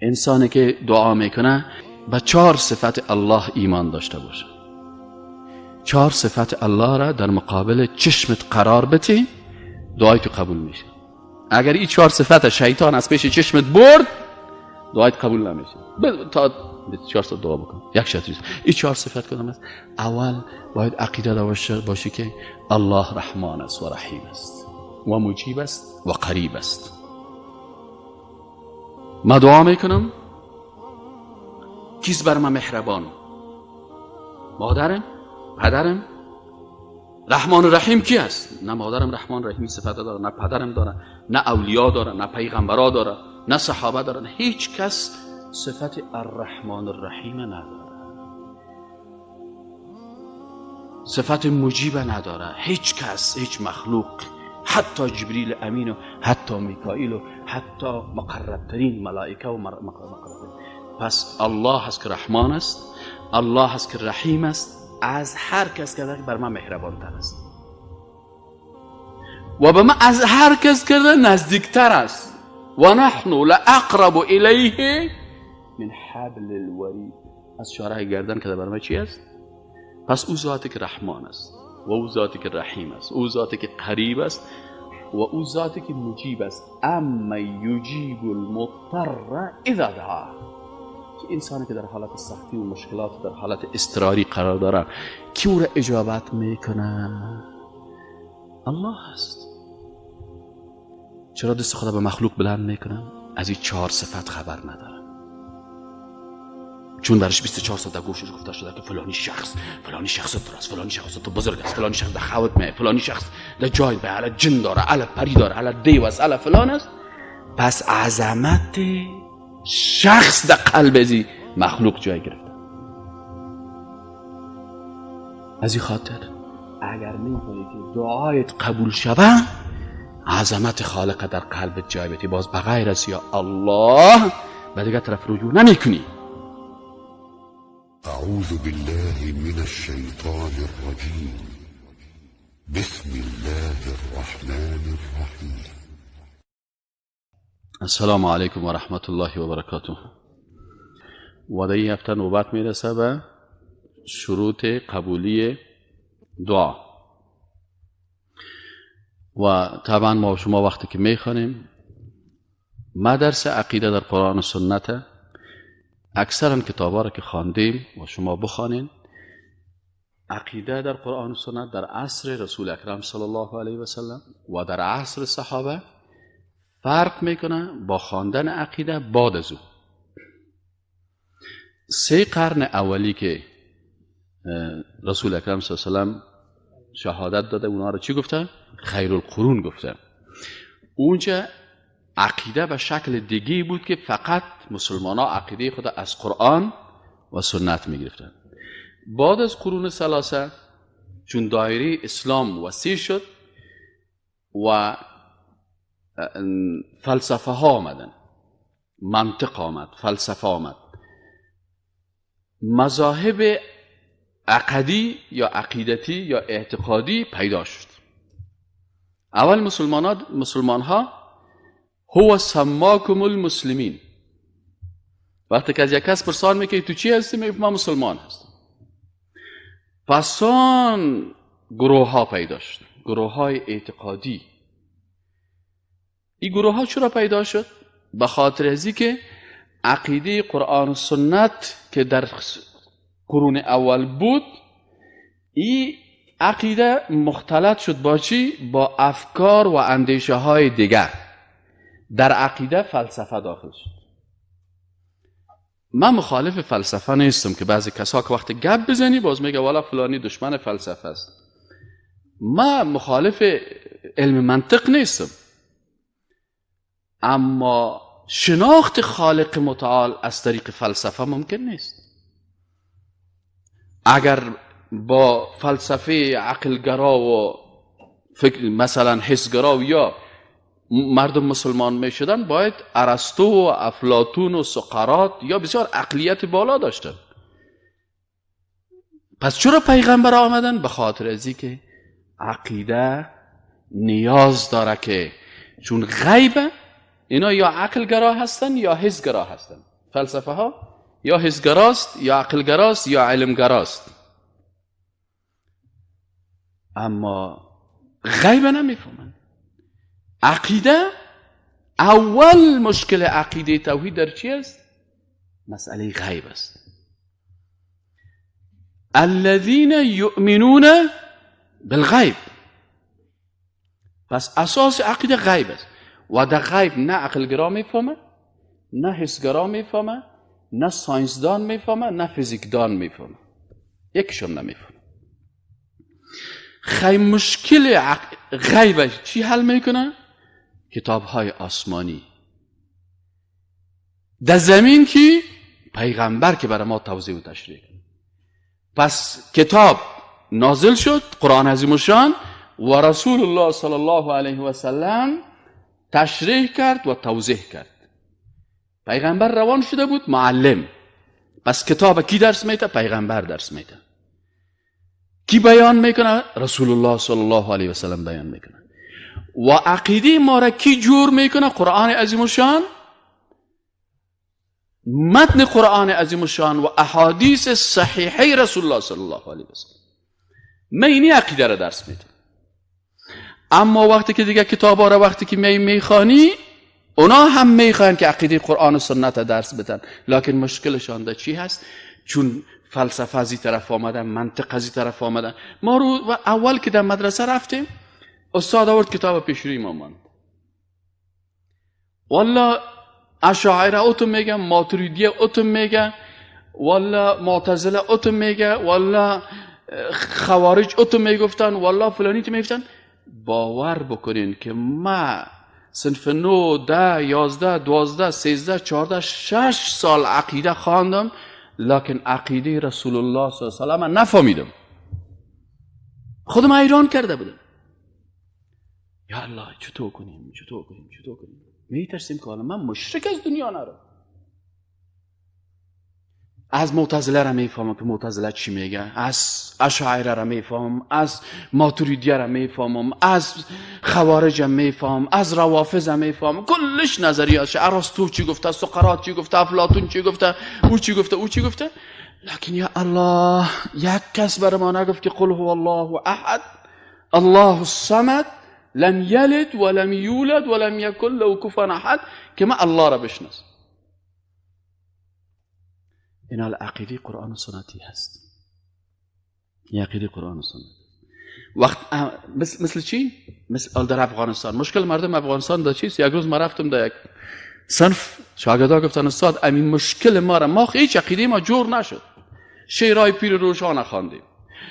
انسانی که دعا میکنه به 4 صفت الله ایمان داشته باشه. 4 صفت الله را در مقابل چشمت قرار بتی، دعای تو قبول میشه. اگر این 4 صفت شیطان از پیش چشمت برد، دعایت قبول نمیشه. تا 4 صفت دعا بکن، یک شرط نیست. این 4 صفت کدام است؟ اول باید عقیده داشته باشی که الله رحمان است و رحیم است و مجیب است و قریب است. ما دعا میکنم، کیست بر من مهربان؟ مادرم، پدرم. رحمان و رحیم کی است؟ نه مادرم رحمان رحیم صفت داره، نه پدرم داره، نه اولیا داره، نه پیغمبرا داره، نه صحابه داره. هیچ کس صفت الرحمن الرحیم نداره، صفت مجیب نداره. هیچ کس، هیچ مخلوق، حتی جبریل امین و حتی میکائیل و حتی مقربترین ملائکه و مقربترین. پس الله هست که رحمان است، الله هست که رحیم است، از هر کس که بر من مهربان تر است و به من از هر کس کرده نزدیکتر است. و نحن لاقرب الیه من حبل الورید. از شارع گردن که بر من چی است؟ پس او ذاتی که رحمان است و او ذاتی که رحیم است، او ذاتی که قریب است و او ذاتی که مجیب است. اما یجیب المضطر اذا دعا. که انسانی که در حالت سختی و مشکلات، در حالت اضطراری قرار داره، کی او را اجابت میکنه؟ الله است. چرا دست خدا به مخلوق بلند میکنه؟ از این 4 صفت خبر نداره. چون برش 24 ساعت در گوشش گفته شده که فلانی شخص، فلانی شخص تو است، فلانی شخص تو بزرگ است، فلانی شخص در خوت می، فلانی شخص در جای به علی جن داره، علی پری داره، علی دیو است، علی فلان است. پس عظمت شخص در قلب ازی مخلوق جای گرفته. از این خاطر اگر میخوایی که دعایت قبول شوه، عظمت خالق در قلبت جای بتی. باز بغیر از یا الله به دیگر طرف رجوع نمیکنی. اعوذ بالله من الشیطان الرجیم. بسم الله الرحمن الرحیم. السلام علیکم و رحمت الله و برکاته. و در این هفته نوبت میرسه به شروط قبولی دعا. و طبعا ما شما وقتی که میخوانیم ما درس عقیده در قرآن و سنت، اکثرا کتابا را که خواندیم و شما بخوانین، عقیده در قرآن و سنت در عصر رسول اکرم صلی الله علیه و سلم و در عصر صحابه فرق میکنه با خواندن عقیده بعد از او. 3 قرن اولی که رسول اکرم صلی الله علیه و سلم شهادت داده، اونها رو چی گفته؟ خیر القرون گفته. اونجا عقیده به شکل دیگه بود که فقط مسلمان ها عقیده خود از قرآن و سنت میگرفتن. بعد از قرون ثلاثه چون دایره اسلام وسیع شد و فلسفه ها آمدن، منطق آمد، فلسفه آمد، مذاهب عقدی یا عقیدتی یا اعتقادی پیدا شد. اول مسلمان ها هو سماکم المسلمین. وقتی که از یک کس پرسان میکنی تو چی هستی، میگه من مسلمان هستم. پس آن گروه ها پیدا شد، گروه های اعتقادی. این گروه ها چرا پیدا شد؟ به خاطر ازی که عقیده قرآن و سنت که در قرون اول بود، این عقیده مختلط شد با چی؟ با افکار و اندیشه های دیگر. در عقیده فلسفه داخل شد. من مخالف فلسفه نیستم که بعضی کسا که وقتی گپ بزنی باز میگه والا فلانی دشمن فلسفه است. من مخالف علم منطق نیستم، اما شناخت خالق متعال از طریق فلسفه ممکن نیست. اگر با فلسفه عقلگرا و فکر مثلا حسگرا یا مردم مسلمان می شدن، باید ارسطو و افلاطون و سقراط یا بسیار عقلیت بالا داشتن. پس چرا پیغمبر آمدن؟ به خاطر ازی که عقیده نیاز داره که چون غیبه، اینا یا عقلگرا هستن یا حسگرا هستن. فلسفه ها یا حسگراست یا عقلگراست یا علمگراست، اما غیب نمیفهمند. عقیده، اول مشکل عقیده توحید در چی است؟ مسئله غیب است. الذین یؤمنون بالغیب. پس اساس عقیده غیب است و در غیب نه عقلگرا میفهمه، نه حسگرا میفهمه، نه ساینسدان میفهمه، نه فیزیکدان میفهمه، یکیشون نمیفهمه. خیلی مشکل غیبش چی حل میکنه؟ کتاب های آسمانی. در زمین کی؟ پیغمبر که برای ما توضیح و تشریح کنه. پس کتاب نازل شد، قرآن عظیم الشان، و رسول الله صلی الله علیه و سلم تشریح کرد و توضیح کرد. پیغمبر روان شده بود معلم. پس کتاب کی درس میده؟ پیغمبر درس میده. کی بیان میکنه؟ رسول الله صلی الله علیه و سلم بیان میکنه. و عقیده ما را کی جور میکنه؟ قرآن عظیم الشان، متن قرآن عظیم الشان و احادیث صحیحه رسول الله صلی الله علیه و سلم. من اینی عقیده را درس میدم. اما وقتی که دیگه کتابا را وقتی که میخوانی، اونا هم میخوان که عقیده قرآن و سنت درس بدن، لکن مشکلشان در چی هست؟ چون فلسفه از این طرف آمدن، منطق از این طرف آمدن. ما رو اول که در مدرسه رفتیم، استاد آورد کتاب پیش روی ما ماند. والا اشاعره اوتو میگه، ماتریدیه اوتو میگه، والا معتزله اوتو میگه، والا خوارج اوتو میگفتن، والا فلانی تو میگفتن. باور بکنین که ما صنف 9، 10، 11، 12، 13، 14، 6 سال عقیده خواندم، لکن عقیده رسول الله صلی الله علیه و سلم نفهمیدم. خودم حیران کرده بودم. یا الله چطور کنیم، چطور کنیم، چطور کنیم؟ میترسیم که حالا من مشرک از دنیا نرم. از معتزله را میفهمم که معتزله چی میگه، از اشاعره را میفهمم، از ماتریدیه را میفهمم، از خوارج میفهمم، از روافض میفهمم، کلش نظریاتش، ارسطو چی گفته، سقراط چی گفته، افلاطون چی گفته، او چی گفته، او چی گفته. لکن یا الله یک کس بر ما نگفت که قل هو الله احد الله الصمد لم یلد ولم یولد ولم یکن له کفوا احد، که ما الله را بشناسم. اینا عقیده قرآن و سنتی هست. این عقیده قرآن و سنت. وقت مثل چی؟ مثل در افغانستان. مشکل مردم افغانستان در چیست؟ یک روز ما رفتم در یک صنف، شاگردا گفتن استاد امین مشکل ما را، ما هیچ عقیده ما جور نشد. شعرهای پیر روشان خواندیم،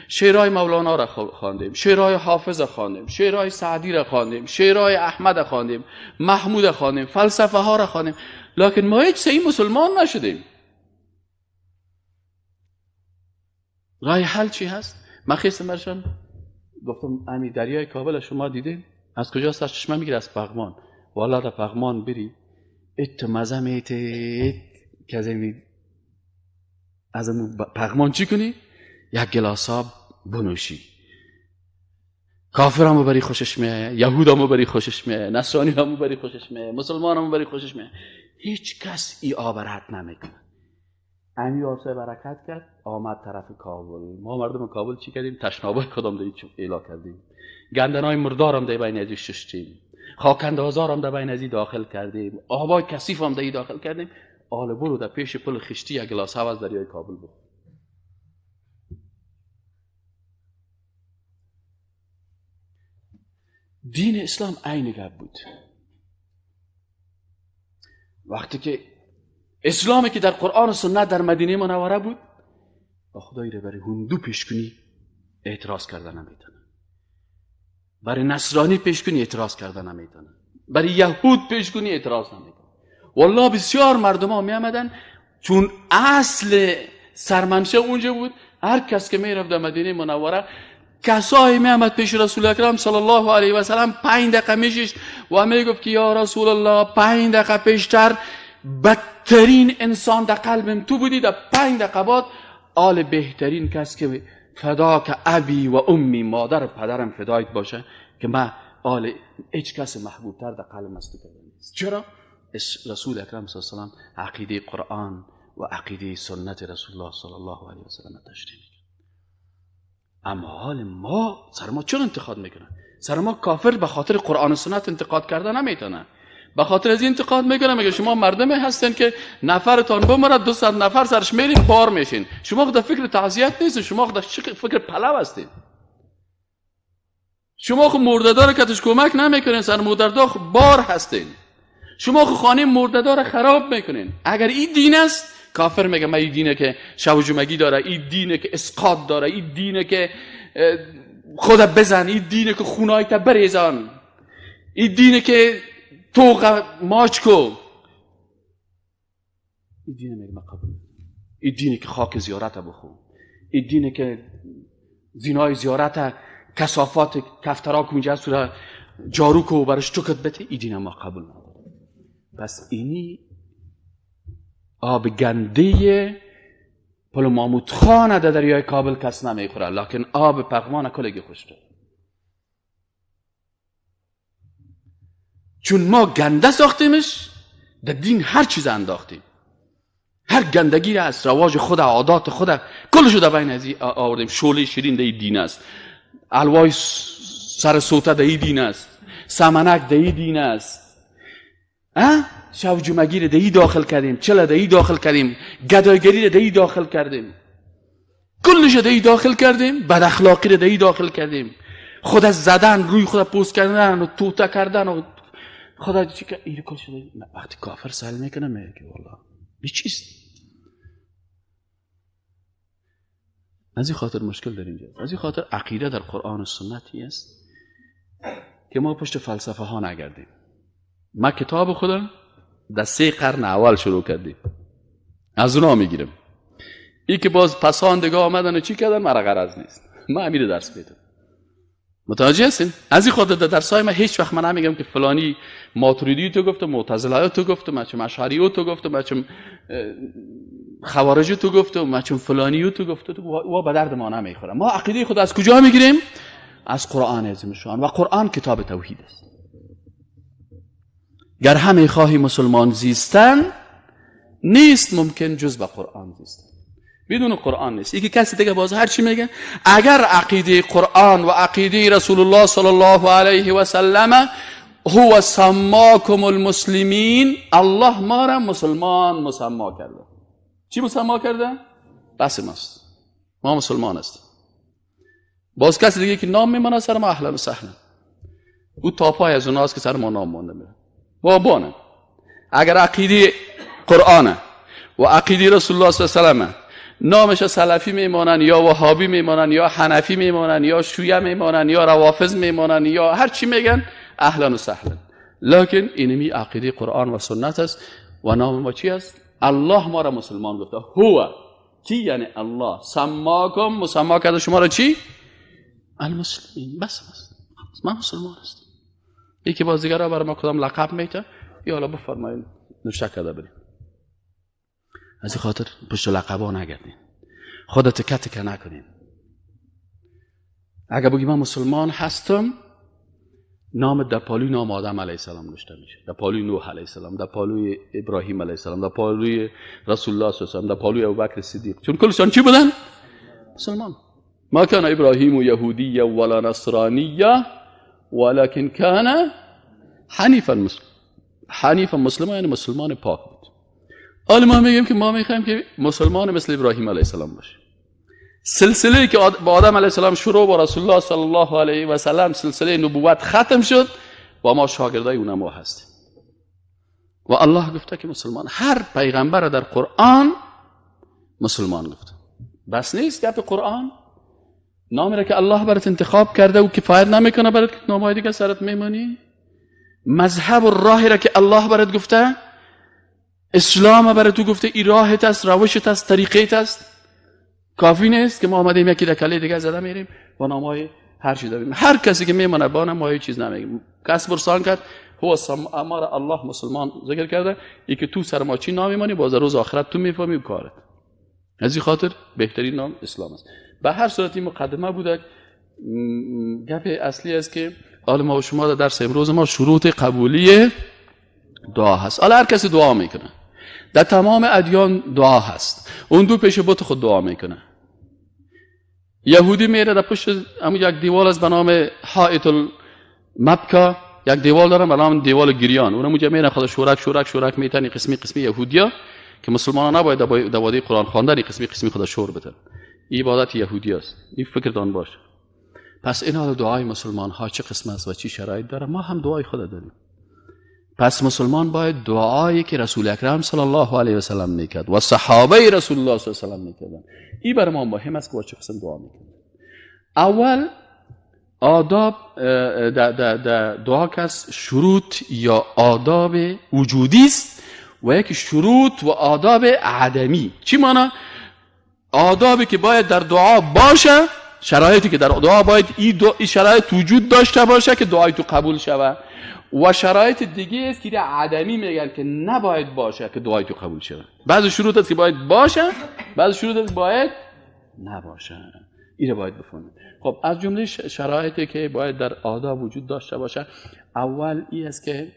شعرهای مولانا را خواندیم، شعرهای حافظ خواندیم، شعرهای سعدی را خواندیم، شعرهای احمد خواندیم، محمود خواندیم، فلسفه ها را خواندیم، لکن ما هیچ صحیح مسلمان نشدیم. راه حل چی هست؟ من خیستم برشان گفتم امی دریای کابل شما دیدین؟ از کجا سرچشمه میگیره؟ از پغمان. والا در پغمان بری ات مزه میته که از پغمان چی کنی؟ یک گلاس آب بنوشی. کافر هم بری خوشش میه، یهود هم بری خوشش میه، نصرانی هم بری خوشش میه، مسلمان هم بری خوشش میه. هیچ کس ای آب رد نمیکنه. امی آب برکت کرد، آمد طرف کابل. ما مردم کابل چی کردیم؟ تشنابای کدام دیگه ایلا کردیم، گندنای مردارم دی بین ازی ششتیم، خاکندازارم در بین ازی داخل کردیم، آبای کثیف هم دی داخل کردیم. آل برو در پیش پل خشتی یک گلاس هوا از دریای کابل بود. دین اسلام عین گپ بود. وقتی که اسلامی که در قرآن و سنت در مدینه منوره بود، با خدایی را برای هندو پیش کنی اعتراض کرده نمیتونه، برای نصرانی پیش کنی اعتراض کرده نمیتونه، برای یهود پیش کنی اعتراض نمیتونه. والله بسیار مردم ها می آمدن، چون اصل سرمنشه اونجا بود. هر کس که می رفت در مدینه منوره، کسایی می آمد پیش رسول اکرم صلی الله علیه و سلم، 5 دقیقه میشیشت و می گفت که یا رسول الله 5 دقیقه پیشتر بدترین انسان در قلبم تو بودی، در 5 دقیقه بعد آل بهترین کس که فدا که ابی و امی، مادر و پدرم فدایت باشه، که من آل هیچ کس محبوب تر در قلبم از تو کردن نیست. چرا؟ رسول اکرم صلی الله علیه و سلم عقیده قرآن و عقیده سنت رسول الله صلی الله علیه و سلم تشریح میکنه. اما حال ما سر ما چون انتقاد میکنه؟ سر ما کافر به خاطر قرآن و سنت انتقاد کرده نمیتونه، به خاطر از این انتقاد میکنه، میگه شما مردم هستین که نفرتان بمره 200 نفر سرش میرین بار میشین، شما خود فکر تعزیت نیست، شما خود فکر پلو هستین، شما خود مرده‌دار کتش کمک نمیکنین، سر مرده‌دار بار هستین، شما خود خانه مرده‌دار خراب میکنین. اگر این دین است، کافر میگه من این دینه که شب و جمعگی داره، این دینه که اسقاط داره، این دینه که خود بزن، این دینه که خونای تا بریزان، این دینه که توق ماچ کو، این دینه میگه من قبول، این دینه که خاک زیارت بخو، این دینه که زینای زیارت کثافات کفترا کو اینجا سورا جارو کو برش چکت بته، این دینه ما قبول نداره. پس اینی آب گنده پل ماموت خانه در دریای کابل کس نمیخوره، لکن آب پغمان کلگی خوش داره. چون ما گنده ساختیمش، در دین هر چیز انداختیم، هر گندگی را از رواج خود، عادات خود، کلشو در بین از آوردیم. شعله شیرین در دین است، الوای سر سوته در دین است، سمنک در دین است، شب جمعگی را دهی داخل کردیم، چله دهی داخل کردیم، گدایگری را دهی داخل کردیم، کلش را دهی داخل کردیم، بد اخلاقی را دهی داخل کردیم، خود از زدن، روی خود پوست کردن و توته کردن و خدا چی که این کلش دهی. وقتی کافر سأل میکنه میگه والله بی چیست. از این خاطر مشکل در اینجا، از این خاطر عقیده در قرآن و سنتی است که ما پشت فلسفه ها نگردیم. ما کتاب خودم در 3 قرن اول شروع کردیم، از اونا میگیرم. ای که باز پسان دیگه آمدن و چی کردن مرا غرض نیست، ما امیر درس میدم. متوجه هستین؟ از این خاطر در درسای ما هیچ وقت من نمیگم که فلانی ماتریدی تو گفت، معتزله تو گفت، ما چه اشعری تو گفت، ما چه خوارجی تو گفت، ما چه فلانی تو گفت، تو به درد ما نمیخوره. ما عقیده خود از کجا میگیریم؟ از قرآن عظیم شان، و قرآن کتاب توحید است. گر همه خواهی مسلمان زیستن، نیست ممکن جز با قرآن زیستن. بدون قرآن نیست. یکی کسی دیگه باز هر چی میگه، اگر عقیده قرآن و عقیده رسول الله صلی الله علیه و سلم هو سماکم المسلمین، الله ما را مسلمان مسما کرده. چی مسما کرده؟ بس ماست، ما مسلمان هستیم. باز کسی دیگه که نام میمانه سر ما اهلا و سهلا، او تا پای از اوناست که سر ما نام مانده میره بابانه. اگر عقیده قرآن و عقیده رسول الله صلی الله علیه و سلم نامش سلفی میمانن یا وهابی میمانن یا حنفی میمانن یا شیعه میمانن یا روافض میمانن یا هر چی میگن، اهلا و سهلا. لکن اینمی عقیده قرآن و سنت است و نام ما چی است؟ الله ما را مسلمان گفته. هو کی یعنی الله، سماکم مسما کرده شما را چی؟ المسلمین. بس بس ما مسلمان هستیم. یکی باز دیگر را برای ما کدام لقب میته یا حالا بفرمایید نوشته کرده بریم. از این خاطر پشت لقبا نگردین، خودت تکه تکه نکنین. اگر بگی من مسلمان هستم، نام در پالوی نام آدم علیه السلام نوشته میشه، در پالوی نوح علیه السلام، در پالوی ابراهیم علیه السلام، در پالوی رسول الله صلی الله علیه و سلم، در پالوی ابوبکر صدیق. چون کلشان چی بودن؟ مسلمان. ما کان ابراهیم یهودی ولا نصرانی ولكن کان حنیفا مسلم. حنیفا مسلم یعنی مسلمان پاک بود. حالا ما میگیم که ما میخوایم که مسلمان مثل ابراهیم علیه السلام باشه. سلسله که با آدم علیه السلام شروع، با رسول الله صلی الله علیه و سلم سلسله نبوت ختم شد، با ما شاگردای اونم ما هستیم. و الله گفته که مسلمان، هر پیغمبر در قرآن مسلمان گفته. بس نیست گپ قرآن؟ نامی را که الله برات انتخاب کرده و کفایت نمیکنه برات که نامهای دیگه سرت میمانی؟ مذهب و راهی را که الله برات گفته، اسلام برات تو گفته، این راهت است، روشت است، طریقیت است. کافی نیست که ما آمدیم یکی در کله دیگه زده میریم و نامهای هر چیز داریم. هر کسی که میمانه با ما هیچ چیز نمیگیم. کس برسان کرد هو امر الله مسلمان ذکر کرده، ای که تو سر ما چی نام میمانی، باز روز آخرت تو میفهمی کارت. از این خاطر بهترین نام اسلام است. به هر صورت این مقدمه بوده. گپ اصلی است که حالا ما و شما در درس امروز ما شروط قبولی دعا هست. حالا هر کسی دعا میکنه، در تمام ادیان دعا هست. اون دو پیش بت خود دعا میکنه. یهودی میره در پشت همون یک دیوال است به نام حائط المبکا، یک دیوال دارن به نام دیوال گریان، اونم اونجا میره خود شورک شورک شورک میتن. قسمی قسمی یهودیا که مسلمانان نباید در وادی قرآن خواندن قسمی قسمی خود شور بدن. این عبادت یهودی است، این فکرتان باشه. پس این حال دعای مسلمان ها چه قسم است و چه شرایط داره؟ ما هم دعای خود داریم. پس مسلمان باید دعایی که رسول اکرم صلی الله علیه و سلم میکرد و صحابه رسول الله صلی الله علیه و سلم میکردن، این برای ما مهم است که با چه قسم دعا میکردن. اول آداب در دعا کس شروط یا آداب وجودی است و یک شروط و آداب عدمی. چی مانا؟ آدابی که باید در دعا باشه، شرایطی که در دعا باید این شرایط وجود داشته باشه که دعای تو قبول شود، و شرایط دیگه است که عدمی میگن که نباید باشه که دعای تو قبول شود. بعضی شروط است که باید باشه، بعضی شروط است باید نباشه. این رو باید بفهمید. خب از جمله شرایطی که باید در آداب وجود داشته باشه، اول این است که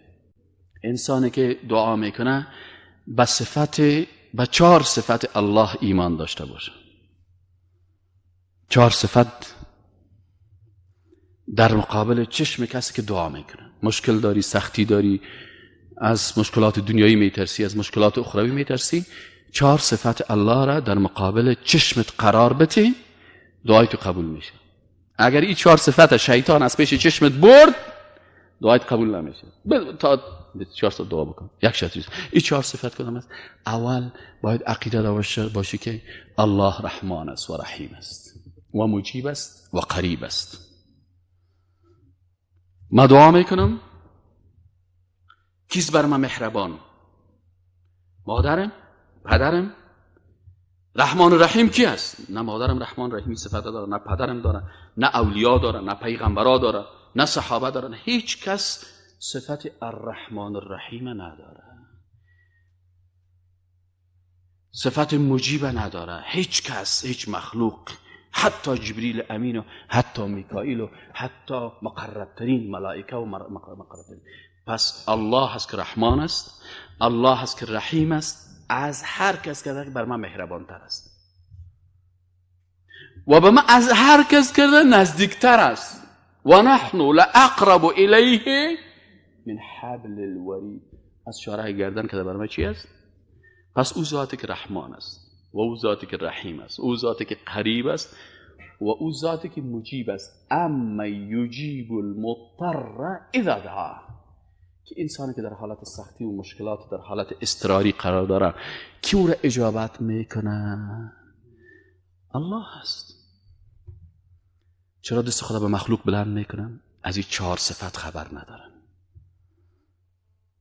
انسانی که دعا میکنه به صفت، به 4 صفت الله ایمان داشته باشه. 4 صفت در مقابل چشم کسی که دعا میکنه. مشکل داری، سختی داری، از مشکلات دنیایی میترسی، از مشکلات اخروی میترسی، 4 صفت الله را در مقابل چشمت قرار بده، دعای تو قبول میشه. اگر این 4 صفت شیطان از پیش چشمت برد، دعایت قبول نمیشه. تا 4 صفت دعا بکن، یک شرط نیست. این 4 صفت کدام است؟ اول باید عقیده داشته باشی که الله رحمان است و رحیم است و مجیب است و قریب است. ما دعا میکنم، کیست بر من مهربان؟ مادرم، پدرم. رحمان و رحیم کی است؟ نه مادرم رحمان رحیمی صفت داره، نه پدرم داره، نه اولیا داره، نه پیغمبرا داره، نه صحابه داره. هیچ کس صفت الرحمن الرحیم نداره، صفت مجیب نداره. هیچ کس، هیچ مخلوق، حتی جبریل امین و حتی میکائیل و حتی مقربترین ملائکه و مقربترین. پس الله هست که رحمان است، الله هست که رحیم است، از هر کس که بر من مهربان تر است و به من از هر کس کرده نزدیکتر است. و نحن لاقرب الیه من حبل الورید. از شارع گردن که بر من چی است؟ پس او ذاتی که رحمان است و او ذاتی که رحیم است، او ذاتی که قریب است و او ذاتی که مجیب است. اما یجیب المضطر اذا دعا، که انسانی که در حالت سختی و مشکلات، در حالت اضطراری قرار داره، کی او را اجابت میکنه؟ الله هست. چرا دست خدا به مخلوق بلند میکنن؟ از این 4 صفت خبر ندارن.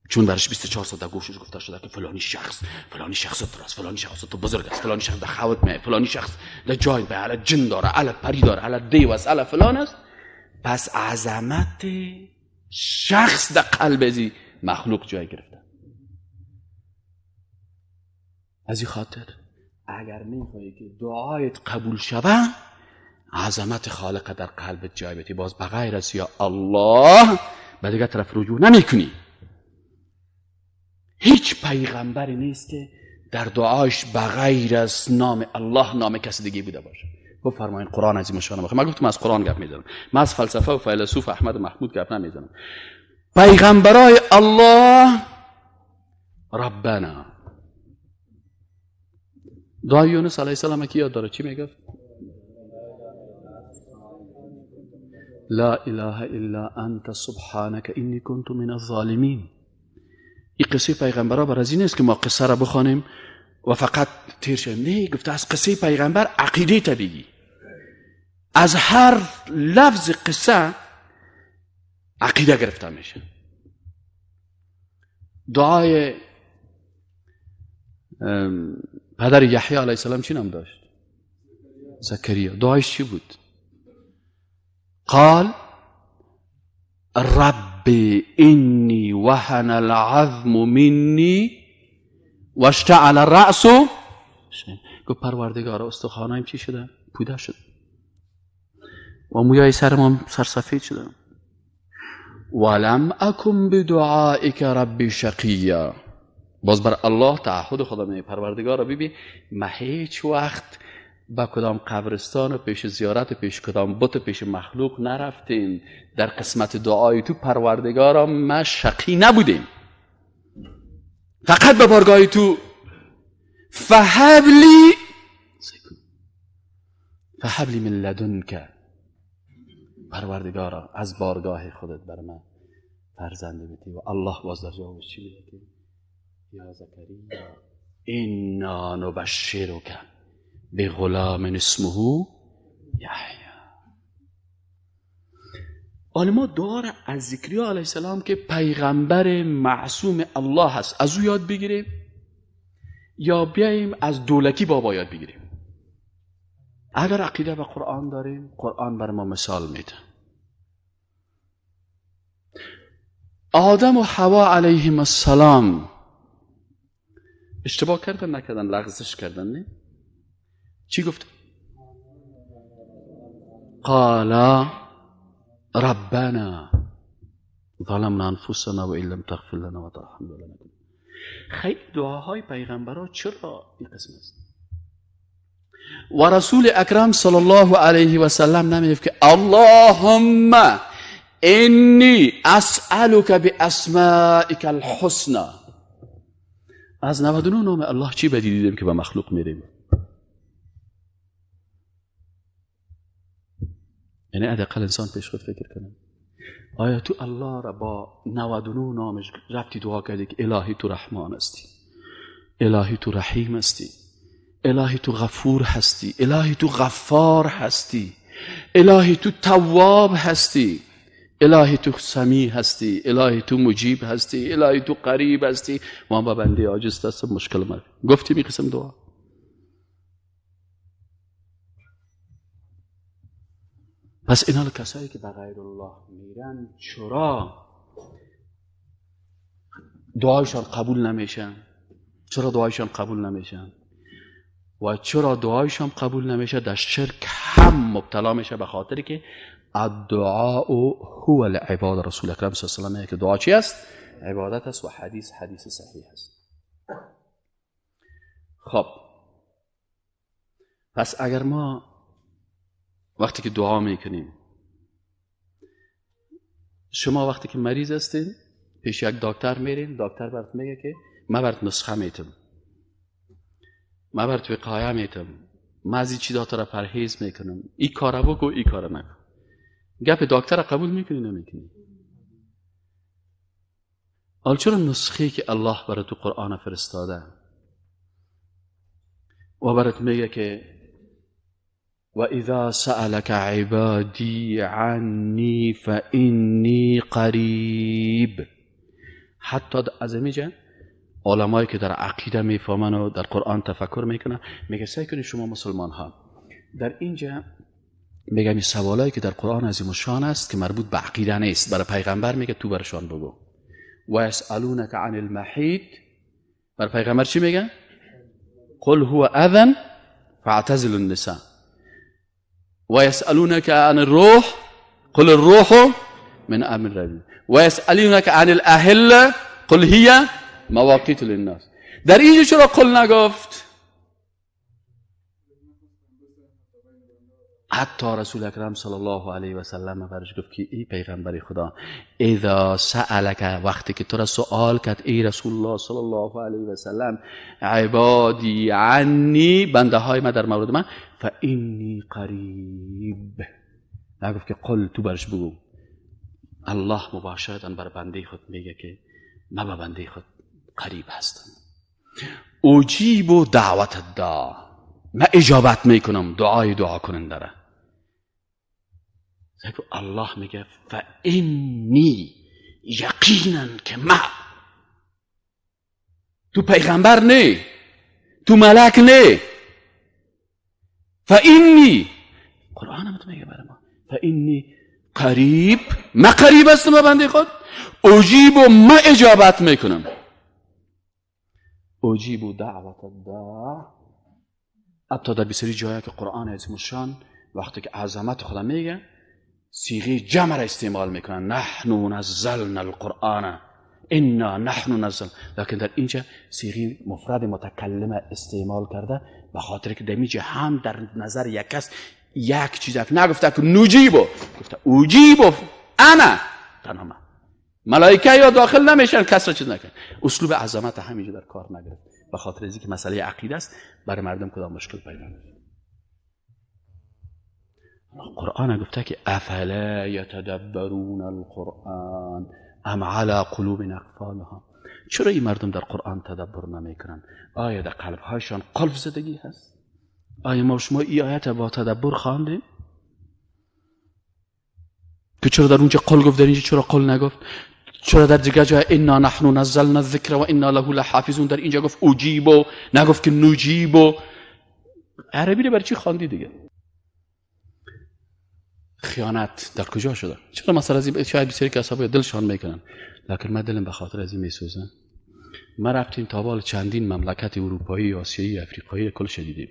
چون برش 24 ساعت در گوشش گفته شده که فلانی شخص، فلانی شخص تو است، فلانی شخص تو بزرگ است، فلانی شخص در خوت می، فلانی شخص در جای به علی جن داره، علی پری داره، علی دیو است، علی فلان است. پس عظمت شخص در قلب ازی مخلوق جای گرفته. از این خاطر اگر میخوایی که دعایت قبول شوه، عظمت خالق در قلبت جای بده. باز بغیر از یا الله به دیگر طرف رجوع نمیکنی. هیچ پیغمبری نیست که در دعایش بغیر از نام الله نام کسی دیگه بوده باشه. بفرمایین قرآن از این مشانه بخیر. من گفتم از قرآن گپ میزنم، من از فلسفه و فیلسوف احمد محمود گپ نمیزنم. پیغمبرای الله ربنا، دعای یونس علیه السلام کی یاد داره؟ چی میگفت؟ لا اله الا انت سبحانك انی كنت من الظالمین. این قصه پیغمبرا بر از این نیست که ما قصه را بخوانیم و فقط تیر شیم. نه، گفته از قصه پیغمبر عقیده تا بگی. از هر لفظ قصه عقیده گرفته میشه. دعای پدر یحیی علیه السلام چی نام داشت؟ زکریا. دعایش چی بود؟ قال رب انی وهن العظم منی واشتعل الرأس. گفت پروردگارا استخوانایم چی شده؟ پوده شد و مویای سرم هم سرسفید شده ولم اکن بدعائک ربی شقیا. باز بر الله تعهد خدا می پروردگار ببین، ما هیچ وقت با کدام قبرستان و پیش زیارت و پیش کدام بت و پیش مخلوق نرفتیم. در قسمت دعای تو پروردگارا ما شقی نبودیم، فقط به بارگاه تو. فهب لی من لدنک، پروردگارا از بارگاه خودت بر من فرزند بده. و الله باز در جوابش چی میگه؟ یا زکریا انا نبشرک بغلام اسمه یحیی. حالا ما دعا را از زکریا علیه السلام که پیغمبر معصوم الله هست از او یاد بگیریم، یا بیاییم از دولکی بابا یاد بگیریم؟ اگر عقیده به قرآن داریم، قرآن بر ما مثال میده. آدم و حوا علیهم السلام اشتباه کردن نکردن؟ لغزش کردن نه؟ چی گفت؟ قالا ربنا ظلمنا انفسنا و ان لم تغفر لنا و ترحمنا لنكون. خیلی دعاهای پیغمبرها چرا این قسم است؟ و رسول اکرم صلی الله علیه و سلم نمیگفت که اللهم انی اسألک باسمائک الحسنى. از 99 نام الله چی بدی دیدیم که به مخلوق میریم؟ یعنی حداقل انسان پیش خود فکر کنه، آیا تو الله را با 99 نامش رفتی دعا کردی که الهی تو رحمان هستی، الهی تو رحیم هستی، الهی تو غفور هستی، الهی تو غفار هستی، الهی تو تواب هستی، الهی تو سمیع هستی، الهی تو مجیب هستی، الهی تو قریب هستی، ما با بنده عاجز هستم، مشکل من. گفتیم این قسم دعا. پس اینا کسایی که به غیر الله میرن چرا دعایشان قبول نمیشن؟ چرا دعایشان قبول نمیشن؟ و چرا دعایشان قبول نمیشه؟ در شرک هم مبتلا میشه، به خاطر که الدعاء هو العباده. رسول اکرم صلی الله علیه و سلم که دعا چی است؟ عبادت است و حدیث حدیث صحیح است. خب پس اگر ما وقتی که دعا میکنیم، شما وقتی که مریض هستین پیش یک دکتر میرین، دکتر برات میگه که من برات نسخه میتم، من برات وقایه میتم، من از این چیزا تو را پرهیز میکنم، این کارا بکن این کارا نکن. گپ دکتر را قبول میکنی نمیکنی؟ حالا چرا نسخه که الله برات تو قرآن فرستاده و برات میگه که و اذا سألك عبادی عنی فانی قریب، حتی از اینجا علمایی که در عقیده میفهمن و در قرآن تفکر میکنن میگه سعی کنید شما مسلمان ها در اینجا میگه این سوالایی که در قرآن عظیم الشان است که مربوط به عقیده نیست، برای پیغمبر میگه تو برشان بگو. و یسألونک عن المحید، برای پیغمبر چی میگه؟ قل هو اذن فاعتزلوا النساء. و یسألونک عن الروح قل الروح من امر ربی. و یسألونک عن الاهله قل هي مواقیت للناس. در اینجا چرا قل نگفت؟ حتی رسول اکرم صلی الله علیه و سلم برش گفت که ای پیغمبر خدا، اذا سألک، وقتی که تو را سوال کرد ای رسول الله صلی الله علیه و سلم، عبادی عنی، بنده های من در مورد من، فانی قریب. نگفت که قل، تو برش بگو. الله مباشرتا بر بنده خود میگه که من به بنده خود قریب هستم. اجیب دعوت الداع، من اجابت میکنم دعای دعا کننده را. الله میگه فانی، یقینا که من، تو پیغمبر نه، تو ملک نه، فانی، قرآن هم میگه برای ما فانی قریب، من قریب هستم به بنده خود، اجیب و من اجابت میکنم. اجیب دعوت الداع. حتی در بسیاری جایی که قرآن عظیم الشان وقتی که عظمت خدا میگه صیغه جمع را استعمال میکنن، نحن نزلنا القرآن، انا نحن نزل، لکن در اینجا صیغه مفرد متکلم استعمال کرده، به خاطر که دمیجه هم در نظر یک است، یک چیز نگفته که نجیبو، گفته اجیبو انا، تنها من، ملائکه یا داخل نمیشن، کس را چیز نکن. اسلوب عظمت همینجا در کار نگرفت، به خاطر اینکه مسئله عقیده است، برای مردم کدام مشکل پیدا نشه. قرآن گفته که افلا یتدبرون القرآن ام علی قلوب اقفالها. چرا این مردم در قرآن تدبر نمیکنن؟ آیا در قلبهایشان قلف زدگی هست؟ آیا ما شما این آیت با تدبر خواندیم؟ که چرا در اونجا قل گفت، در اینجا چرا قل نگفت؟ چرا در دیگه جای انا نحن نزلنا الذکر و انا له لحافظون، در اینجا گفت اجیبو، نگفت که نجیبو؟ عربی رو برای چی خواندی دیگه؟ خیانت در کجا شده؟ چرا مثلا از این شاید بسیاری کسا دلشان میکنن، لکن من دلم به خاطر از این میسوزه. ما رفتیم تا بال چندین مملکت اروپایی، آسیایی، افریقایی کل شدیدیم.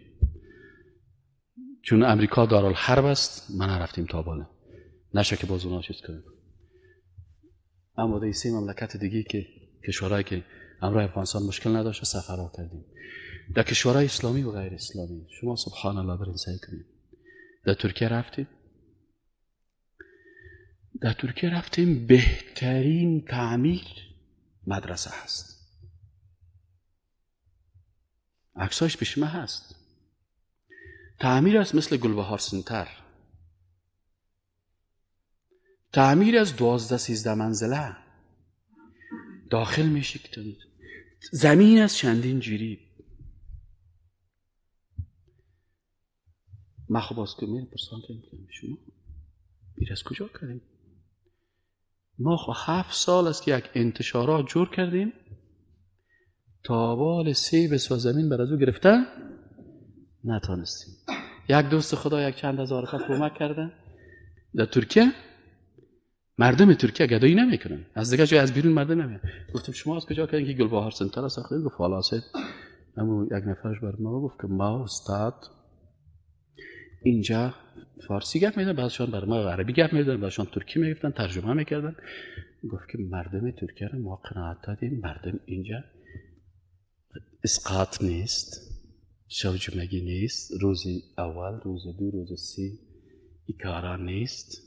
چون امریکا دارالحرب است، ما نرفتیم تا بالا، نشه که باز اونا چیز کنیم. اما در سه مملکت دیگه که کشورهایی که امرای افغانستان مشکل نداشت سفرها کردیم، در کشورهای اسلامی و غیر اسلامی. شما سبحان الله برین سعی کنید. در ترکیه رفتیم، در ترکیه رفتیم، بهترین تعمیر مدرسه هست، عکساش پیش من هست. تعمیر است مثل گلبهار سنتر، تعمیر از 12-13 منزله داخل میشه که زمین از چندین جریب. من خب باز که میرم پرسان کردم شما بیر از کجا کردیم؟ ما خب 7 سال است که یک انتشارات جور کردیم، تا بال 3 بسوه زمین بر از او گرفته نتانستیم. یک دوست خدا یک چند هزار خط کمک کرده. در ترکیه مردم ترکیه گدایی نمیکنن، از دیگه جای از بیرون مردم نمیان. گفتم شما از کجا کردین که گلبهار سنتر ساختید؟ گفت والا سید. اما یک نفرش بر ما گفت که ما استاد اینجا فارسی گپ میزدن، بعضشان بر ما عربی گپ میزدن، بعضشان ترکی میگفتن، ترجمه میکردن. گفت که مردم ترکیه رو ما قناعت دادیم، مردم اینجا اسقاط نیست، شوجمگی نیست، روز اول، روز دو، روز سه ایکارا نیست،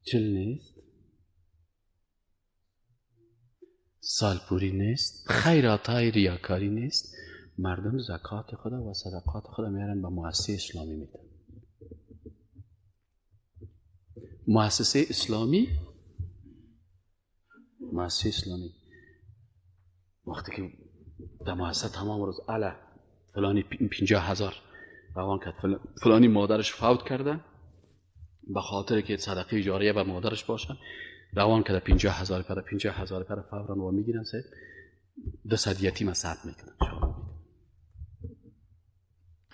چل نیست، سالپوری نیست، خیراتای ریاکاری نیست. مردم زکات خدا و صدقات خدا میارن به مؤسسه اسلامی میدن. مؤسسه اسلامی، مؤسسه اسلامی وقتی که در مؤسسه تمام روز علا فلانی 50,000 روان کرد، فلانی مادرش فوت کرده، به خاطر که صدقه جاریه به مادرش باشن روان کرده 50,000 پر 50,000 پر فورا و میگیرن، 200 یتیم ثبت میکنن.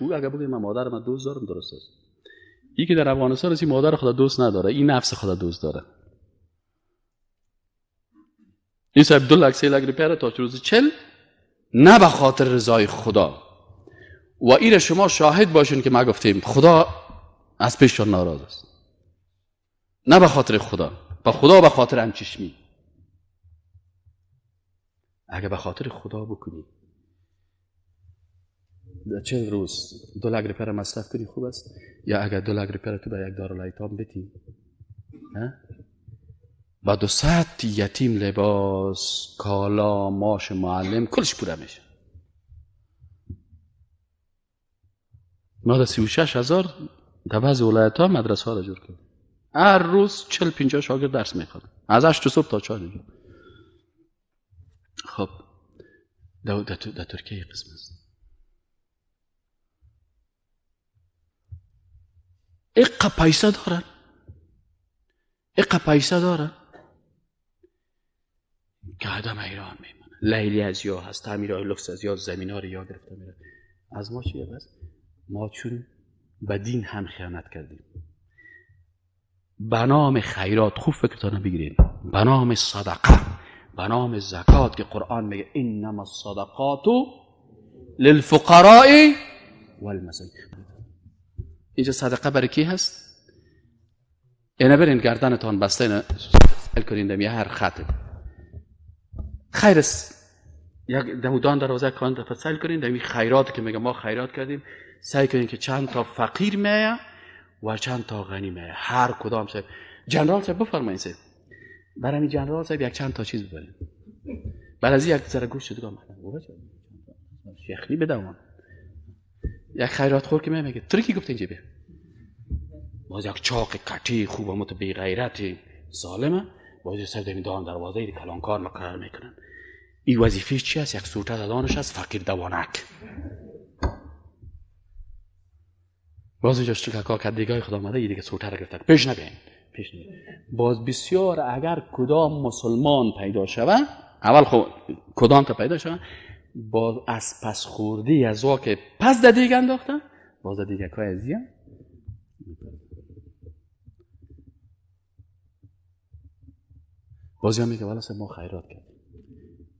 او اگه بگه من مادر من دوست دارم، درست است. این که در افغانستان است، مادر خدا دوست نداره، این نفس خدا دوست داره. این صاحب 2 لک 3 لک روپیه تا روز 40 نه به خاطر رضای خدا. و این شما شاهد باشین که ما گفتیم خدا از پیششان ناراض است، نه به خاطر خدا، به خدا به خاطر همچشمی. اگه به خاطر خدا بکنی در 40 روز 2 لک روپیه مصرف کنی خوب است، یا اگر 2 لک روپیه تو به یک دارالایتام بدی، با 200 یتیم لباس، کالا، ماش معلم کلش پوره میشه. ما در 36,000 در بعض ولایت ها مدرسه ها را جور کردیم. هر روز 40-50 شاگرد درس میخواد، از 8 صبح تا 4. خب در ترکیه قسم است. اقا پیسه دارن، اقا پیسه دارن که آدم ایران میمونه. لیلی از یا هست، تعمیرهای لکس از یا زمین ها رو یا گرفته میره. از ما چیه بس؟ ما چون به دین هم خیانت کردیم، به نام خیرات، خوب فکرتان بگیرید، به نام صدقه، به نام زکات که قرآن میگه انما الصدقات للفقراء والمساکین. اینجا صدقه برای کی هست؟ اینا برین گردنتان بسته، اینا سیل کنین دمی هر خط خیر است. یک دمودان دروازه کان دفعه سیل کنین دمی خیرات که میگه ما خیرات کردیم، سعی کنین که چند تا فقیر میه و چند تا غنی میه. هر کدام صاحب جنرال صاحب بفرمایید صاحب، برای جنرال صاحب یک چند تا چیز ببرین، بعد از یک ذره گوشت دیگه شیخنی بدم. یک خیرات خور که میگه ترکی گفت اینجا بیا، باز یک چاق کتی خوب هم تو بی غیرتی ظالمه، باز سر دمی دان دروازه کلانکار مقرر میکنن. این وظیفه چی است؟ یک سوته دادانش است فقیر دوانک. باز اینجا شکاکا که دیگه خدا آمده یه دیگه سوته را گرفته پیش نبین پیش نبین. باز بسیار اگر کدام مسلمان پیدا شوه، اول خب کدام تا پیدا شوه، باز از پس خوردی از وا که پس در دیگه انداختن، باز در دیگه کای ازیه. بازی هم میگه والا ما خیرات کردیم.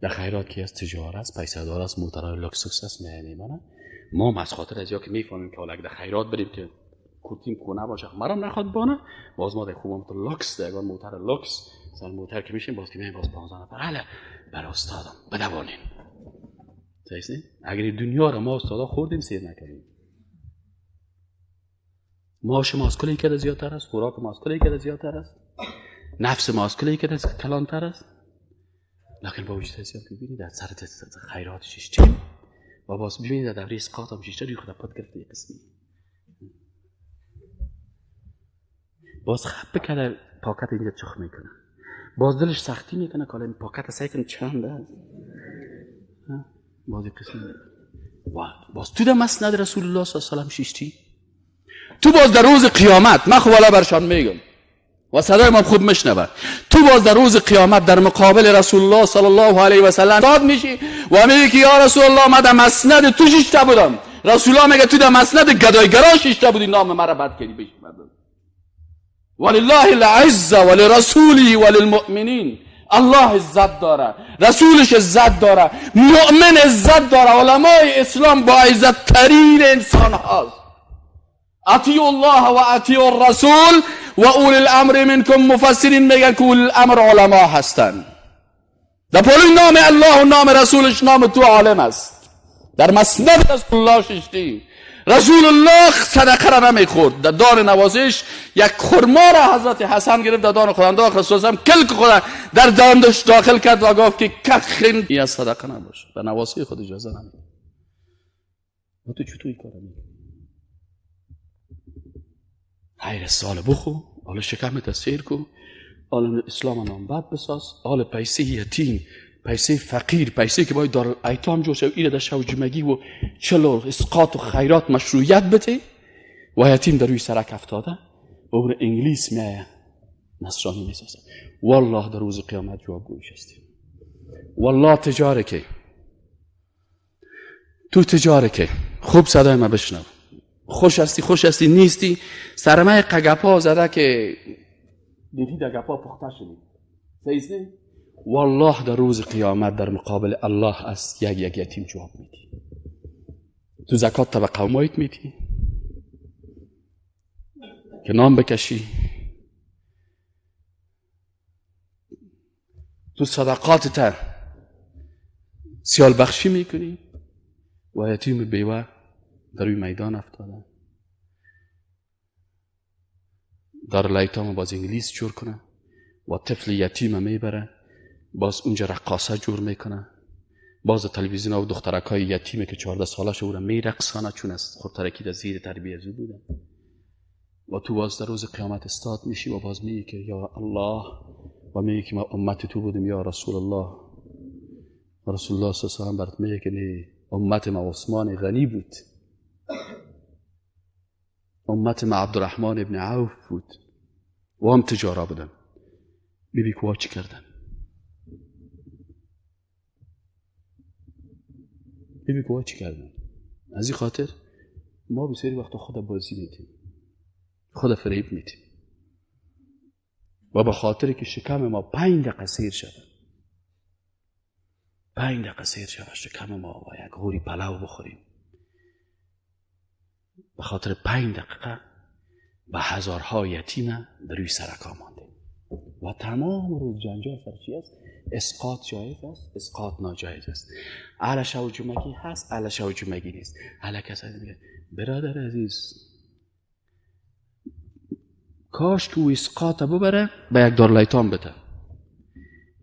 در خیرات کی است؟ تجار است، پیسه دار است، موترهای لکسوس است، میمانه. ما از خاطر از یا که میفهمیم که حالا در خیرات بریم که کورتیم خونه باشه مرام نخواد بانه، باز ما در خوبم تو لکس دیگه موتر لکس سر موتر که میشیم، باز که میایم باز 15 نفر حالا بر استادم بدوانیم. صحیح؟ اگر دنیا را ما استادا خوردیم سیر نکردیم. ما شما از کلی که زیادتر است، خوراک ما از کلی که زیادتر است، نفس ما از کلی که کلانتر است، لکن با وجود زیاد ببینید در سر خیرات ششتیم و باز ببینید در دوره اسقاط هم ششته روی خود پد گرفته یک قسمی باز خب بکنه پاکت اینجا چخ میکنه، باز دلش سختی میکنه که این پاکت سعی کنه چند است باز یک قسمی و باز تو در مسند رسول الله صلی الله علیه و سلم ششتی تو باز در روز قیامت من خب والا برشان میگم و صدای ما خوب میشنوه، تو باز در روز قیامت در مقابل رسول الله صلی الله علیه و سلم داد میشی و میگی که یا رسول الله من در مسند تو شیشته بودم. رسول الله میگه تو در مسند گدایگرا شیشته بودی، نام مرا بد کردی بهش مردم. ولله العزه ولرسوله وللمؤمنین. الله عزت داره، رسولش عزت داره، مؤمن عزت داره، علمای اسلام با عزت ترین انسان هاست. اطیعوا الله و اطیعوا الرسول و اولی الامر منکم. مفسرین میگن که اولی الامر علما هستن. در پلوی نام الله و نام رسولش نام تو عالم است. در مسند رسول الله ششتی، رسول الله صدقه را نمیخورد. در دار نوازش یک خرما را حضرت حسن گرفت در دان خود انداخت، رسول الله کلک خود در دانش داخل کرد و گفت که کخین این از صدقه نباشه، به نوازی خود اجازه نمیده. و تو چطور این کارو میکنی؟ غیر سال بخو، حالا شکمت سیر کو، حالا اسلام نام بد بساز، حالا پیسه یتیم، پیسه فقیر، پیسه که باید دار ایتام جور شد، ایره در شو جمعگی و چلو اسقاط و خیرات مشروعیت بده و یتیم در روی سرک افتاده و اون انگلیس میایه نصرانی میسازه. والله در روز قیامت جوابگویش هستیم. والله تجاره که تو تجاره که خوب صدای ما بشنو، خوش هستی خوش هستی نیستی سرمه قگپا زده که دیدی در گپا پخته شدی صحیح. والله در روز قیامت در مقابل الله از یک یک یتیم جواب میدی. تو زکات تا به قومایت میدی که نام بکشی، تو صدقات تا سیال بخشی میکنی و یتیم بیوه در روی میدان افتاده در لیتام باز انگلیس جور کنه و طفل یتیم میبره باز اونجا رقاصه جور میکنه، باز تلویزیون و دخترک های یتیمه که 14 سالش او را میرقصانه چون از خودترکی در زیر تربیه زو بوده. و تو باز در روز قیامت استاد میشی و باز میگی که یا الله و میگی که ما امت تو بودیم یا رسول الله. و رسول الله صلی الله علیه و سلم برات میگه که نه، امت ما عثمان غنی بود، امت ما عبدالرحمن ابن عوف بود و هم تجارا بودن. ببی که چی کردن، ببی که چی کردن. از این خاطر ما بسیاری وقتا خود بازی میتیم، خود فریب میتیم و به خاطر که شکم ما 5 دقیقه سیر شود، 5 دقیقه سیر شود شکم ما و یک غوری پلو بخوریم، به خاطر 5 دقیقه به هزارها یتیم در روی سرکا مانده و تمام روز جنجال سر چی است؟ اسقاط جایز است، اسقاط ناجایز است، اهل شو جمعگی هست، اهل شو جمعگی نیست. اهل کسایی میگه برادر عزیز کاش که او اسقاط ببره به یک دارالایتام بده.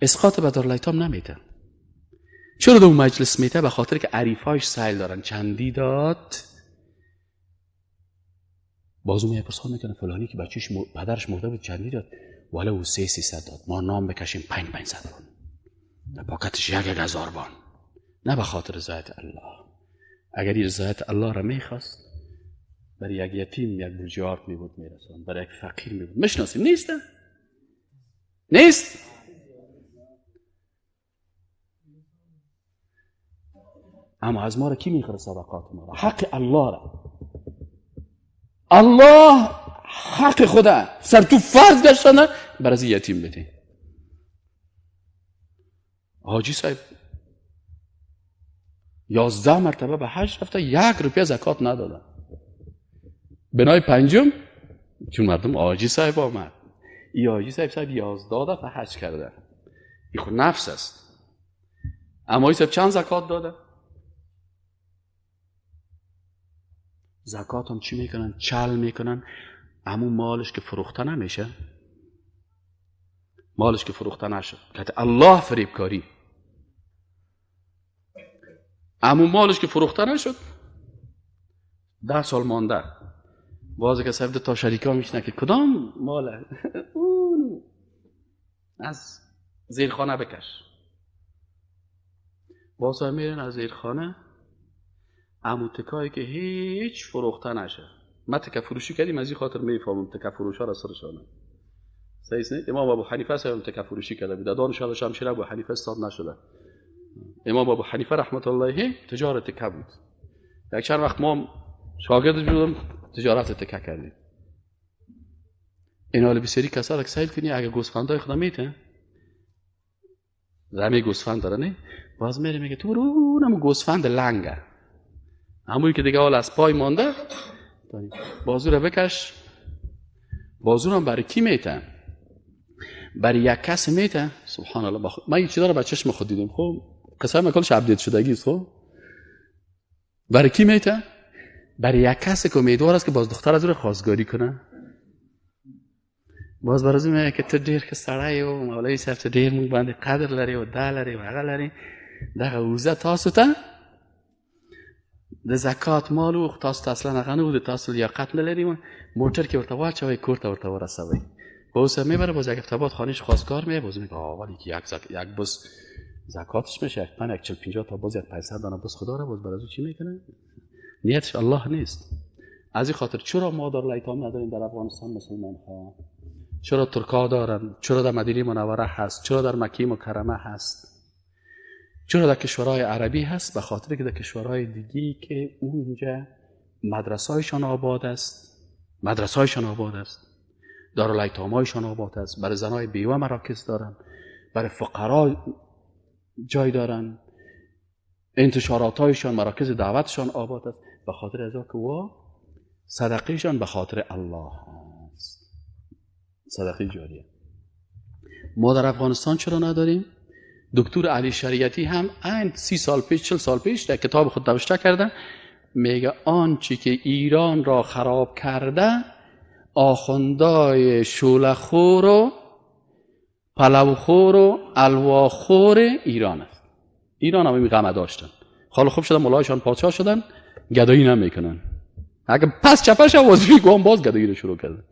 اسقاط به دارالایتام نمیده. چرا دو مجلس میته؟ به خاطر که عریفاش سیل دارن. چندی داد بازو میپرسان میکنه فلانی که بچهش پدرش مرده بود چندی داد؟ ولی او 300 داد. ما نام بکشیم 500 بان، در پاکتش 1000 بان. نه به خاطر رضایت الله. اگر این رضایت الله را میخواست برای یک یتیم یک بوجارت میبود میرسان، برای یک فقیر میبود. میشناسیم نیست؟ نیست؟ اما از ما را کی میخوره صدقات ما را؟ حق الله را. الله حق خدا سر تو فرض گشتنه برای از یتیم بده. حاجی صاحب 11 مرتبه به حج رفته، 1 روپیه زکات نداده. بنای پنجم چون مردم حاجی صاحب آمد، ای حاجی صاحب 11 دفعه حج کرده، ای خود نفس است. اما حاجی صاحب چند زکات داده؟ زکات هم چی میکنن؟ چل میکنن. امو مالش که فروخته نمیشه، مالش که فروخته نشد که الله فریبکاری، امو مالش که فروخته نشد 10 سال مانده. بازی که صاحب تا شریکا میشنه که کدام ماله اونو از زیرخانه بکش. باز میرن از زیرخانه امو تکایی که هیچ فروخته نشه. ما تکه فروشی کردیم، از این خاطر میفهمم تکه فروش ها را سرشانه. صحیح است؟ امام ابو حنیفه صاحب تکه فروشی کرده بود، دانش شمشیر ابو حنیفه استاد نشده. امام ابو حنیفه رحمت الله تجارت تکه بود. یک چند وقت ما شاگرد بودم تجارت تکه کردیم. این حال بسیاری کسا را که سیل کنی اگه گوسفندای خدا میته زمین گوسفند داره نه، باز میره میگه تو برو اونم گوسفند لنگه، همونی که دیگه حال از پای مانده، بازو رو بکش. بازو رو برای کی میتن؟ برای یک کس میتن. سبحان الله، من این چیزا رو با چشم خود دیدم. خب قصه من کلش update شدگی است. خب برای کی میتن؟ برای یک کسی که امیدوار است که باز دختر از او خواستگاری کنه. باز برای میگه که تو ډیر ښه سړی و مولوي صاحب ته ډیر موږ باندې قدر لري او دا لري و هغه لري، دغه وزه تاسو ته د زکات مال و تاسو ته اصلا هغه نه و د تاسو لیاقت نه لري، موټر کې ورته واچوئ کور ته ورته ورسوئ. باز میبره، باز یک هفته بعد خانهش خواستگار میه، باز میگه آقا که یک بز زکاتش میشه، یک 5 یک 40 50 تا باز یک 500 دانه بز خدا را باز برای چی میکنه؟ نیتش الله نیست. از این خاطر چرا ما دارالایتام نداریم در افغانستان مسلمان ها؟ چرا ترکا دارن؟ چرا در مدینه منوره هست؟ چرا در مکه مکرمه هست؟ چرا در کشورهای عربی هست؟ به خاطر که در کشورهای دیگه که اونجا مدرسه‌هایشان آباد است، مدرسه‌هایشان آباد است، دارالایتام‌هایشان آباد است، برای زنای بیوه مراکز دارن، برای فقرا جای دارن، انتشارات‌هایشان، مراکز دعوتشان آباد است. به خاطر از که وا صدقه‌شان به خاطر الله است، صدقه جاریه. ما در افغانستان چرا نداریم؟ دکتر علی شریعتی هم این 30 سال پیش 40 سال پیش در کتاب خود نوشته کرده، میگه آنچه که ایران را خراب کرده آخوندای شوله‌خور و پلوخور و الواخور ایران است. ایران هم این غمه داشتن، حالا خوب شدن ملایشان پادشاه شدن، گدایی نمیکنن. اگه پس چپش وظیفه گوام باز گدایی رو شروع کردن.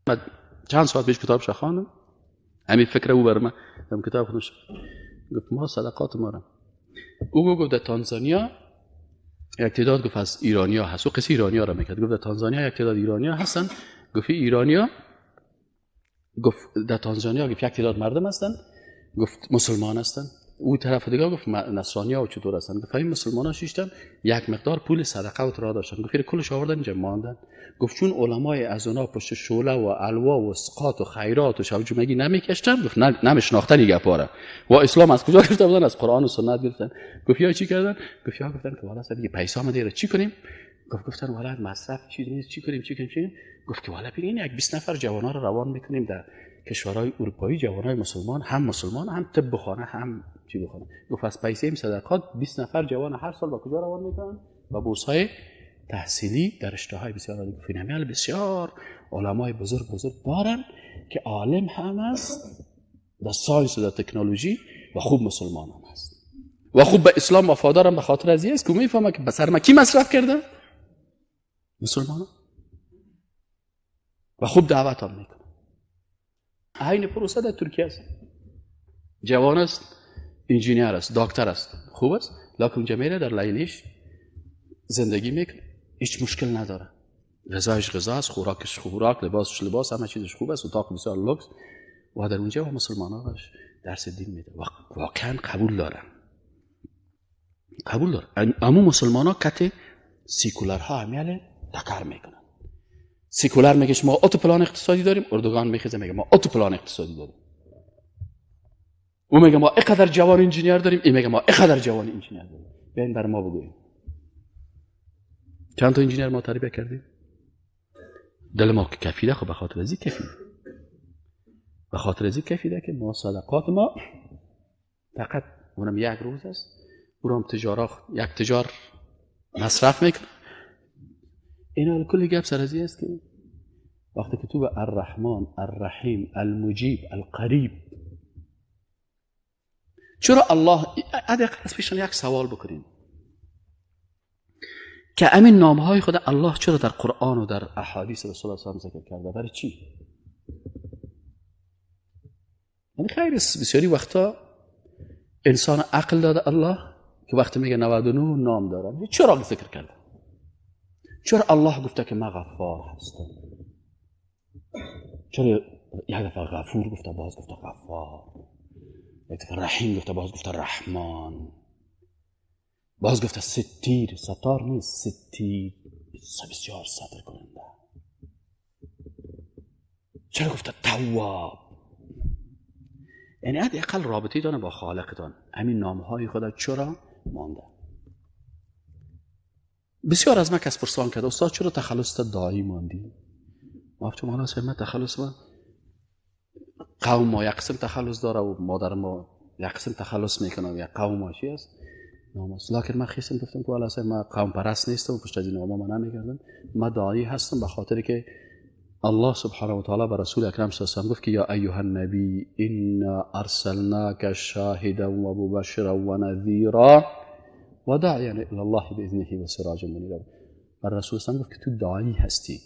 من چند ساعت پیش کتابش خواندم، همین فکر او بر من کتاب خودش گفت ما صدقات ما را. او گفت در تانزانیا یک تعداد گفت از ایرانیا هست، او قصه ایرانیا را میکرد، گفت در تانزانیا یک تعداد ایرانیا هستن، گفت ایرانیا، گفت در تانزانیا گفت یک تعداد مردم هستن، گفت مسلمان هستن، او طرف دیگه گفت نصرانیا و چطور هستن، گفت این مسلمانا شیشتن یک مقدار پول صدقه و ترا داشتن، گفت کلش آوردن اینجا ماندن. گفت چون علمای از اونا پشت شعله و الوا و اسقاط و خیرات و شب جمعگی نمیکشتن، گفت نمیشناختن این گپا و اسلام از کجا گرفته بودن؟ از قرآن و سنت گرفتن. گفت یا چی کردن؟ گفت یا گفتن که والا دیگه پیسه ما دیگه چی کنیم؟ گفتن والا مصرف چیز نیست، چی کنیم چی کنیم چی؟ گفت که والا ببین یک 20 نفر جوانا رو روان میکنیم در کشورهای اروپایی، جوانای مسلمان، هم مسلمان هم طب بخوانه هم چی بخوانه. گفت از پیسه این صدقات 20 نفر جوان هر سال با کجا روان میکنن؟ با بورس‌های تحصیلی در رشته‌های بسیار عالی. گفت این بسیار علمای بزرگ بزرگ دارن که عالم هم است در science و در تکنولوژی و خوب مسلمان هم است و خوب به اسلام وفادارم، به خاطر از این است که میفهمه که به سر ما کی مصرف کرده؟ مسلمان. و خوب دعوت هم میکنه. عین پروسه در ترکیه است. جوان است، انجینیر است، دکتر است، خوب است، لکن اونجا میره در لاینش زندگی میکنه، هیچ مشکل نداره، غذایش غذا است، خوراکش خوراک، لباسش لباس، همه چیزش خوب است، اتاق بسیار لوکس، و در اونجا با مسلمان ها درس دین میده و واقعا قبول دارن، قبول دارن. اما مسلمان ها کت سیکولر ها همیاله تکر میکنن. سیکولر میگه ما اتو پلان اقتصادی داریم، اردوغان میخیزه میگه ما اتو پلان اقتصادی داریم، او میگه ما اینقدر جوان انجینیر داریم، این میگه ما اینقدر جوان انجینیر داریم. بیاین بر ما بگوییم چند تا انجینیر ما تربیه کردیم؟ دل ما که کفیده، خب به خاطر از این کفیده، به خاطر از این کفیده که ما صدقات ما فقط اونم یک روز است، اونم تجارا یک تجار مصرف میکنه. اینا کلی گپ سر از این است که وقتی که تو به الرحمن الرحیم المجیب القریب، چرا الله از پیشان یک سوال بکنیم که امین نامهای خود الله چرا در قرآن و در احادیث رسول الله صلی الله علیه و آله ذکر کرده؟ برای چی؟ یعنی خیر بسیاری وقتا انسان عقل داده الله که وقتی میگه 99 نام داره، چرا ذکر کرده؟ چرا الله گفته که من غفار هستم؟ چرا یک دفعه غفور گفته باز گفته غفار، یک دفعه رحیم گفته باز گفته رحمان، باز گفته ستیر، ستار نیست، ستیر، بسیار ستر کننده. چرا گفته تواب؟ یعنی حداقل رابطه دانه با خالقتان، همین نامهای خدا چرا مانده؟ بسیار از من کس پرسان کرد استاد چرا تخلص دایی ماندی؟ گفتم حالا من تخلص ما قوم ما یک قسم تخلص داره و مادر ما یک قسم تخلص میکنه و یک قوم ما چی است نام است. لکن من خیستم گفتم که والا من قوم پرست نیستم و پشت از این نام‌ها من نمیگردم، من دایی هستم، به خاطر که الله سبحانه و تعالی به رسول اکرم صلی الله علیه و گفت که یا ایها النبی انا ارسلناک شاهدا و مبشرا و نذیرا و داعیا الی الله باذنه و سراجا منیرا. بر رسول الله گفت که تو داعی هستی،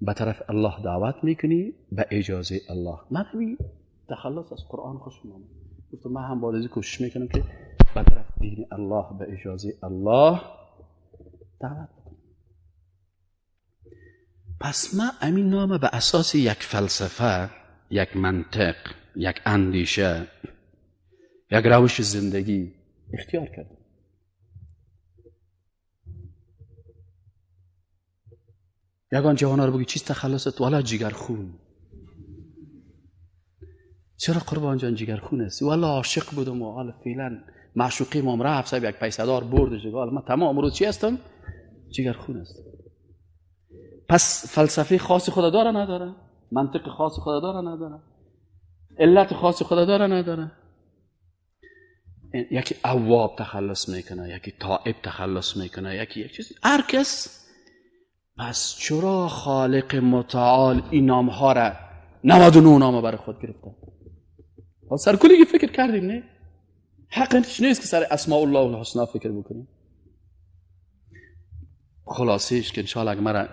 به طرف الله دعوت میکنی به اجازه الله. من همین تخلص از قرآن خوشم آمد، گفتم من هم بالازی کوشش میکنم که به طرف دین الله به اجازه الله دعوت بکنم. پس ما همین نامه به اساس یک فلسفه، یک منطق، یک اندیشه، یک روش زندگی اختیار کردم. یگان جوانا رو بگی چیز تخلصت؟ والا جگرخون. چرا قربان جان جگرخون است؟ والا عاشق بودم و حالا فعلا معشوقی مام رفت صاحب یک پیسه بردش، حالا من تمام روز چی هستم؟ جگرخون است. پس فلسفه خاص خدا داره نداره؟ منطق خاص خدا داره نداره؟ علت خاص خدا داره نداره؟ یکی اواب تخلص میکنه، یکی تائب تخلص میکنه، یکی یک چیز، هر کس. پس چرا خالق متعال این نام ها را 99 نام برای خود گرفته؟ سر کلی فکر کردیم نه؟ حقش نیست که سر اسماء الله الحسنا فکر بکنیم. خلاصه ایش که انشاءالله اگر مرا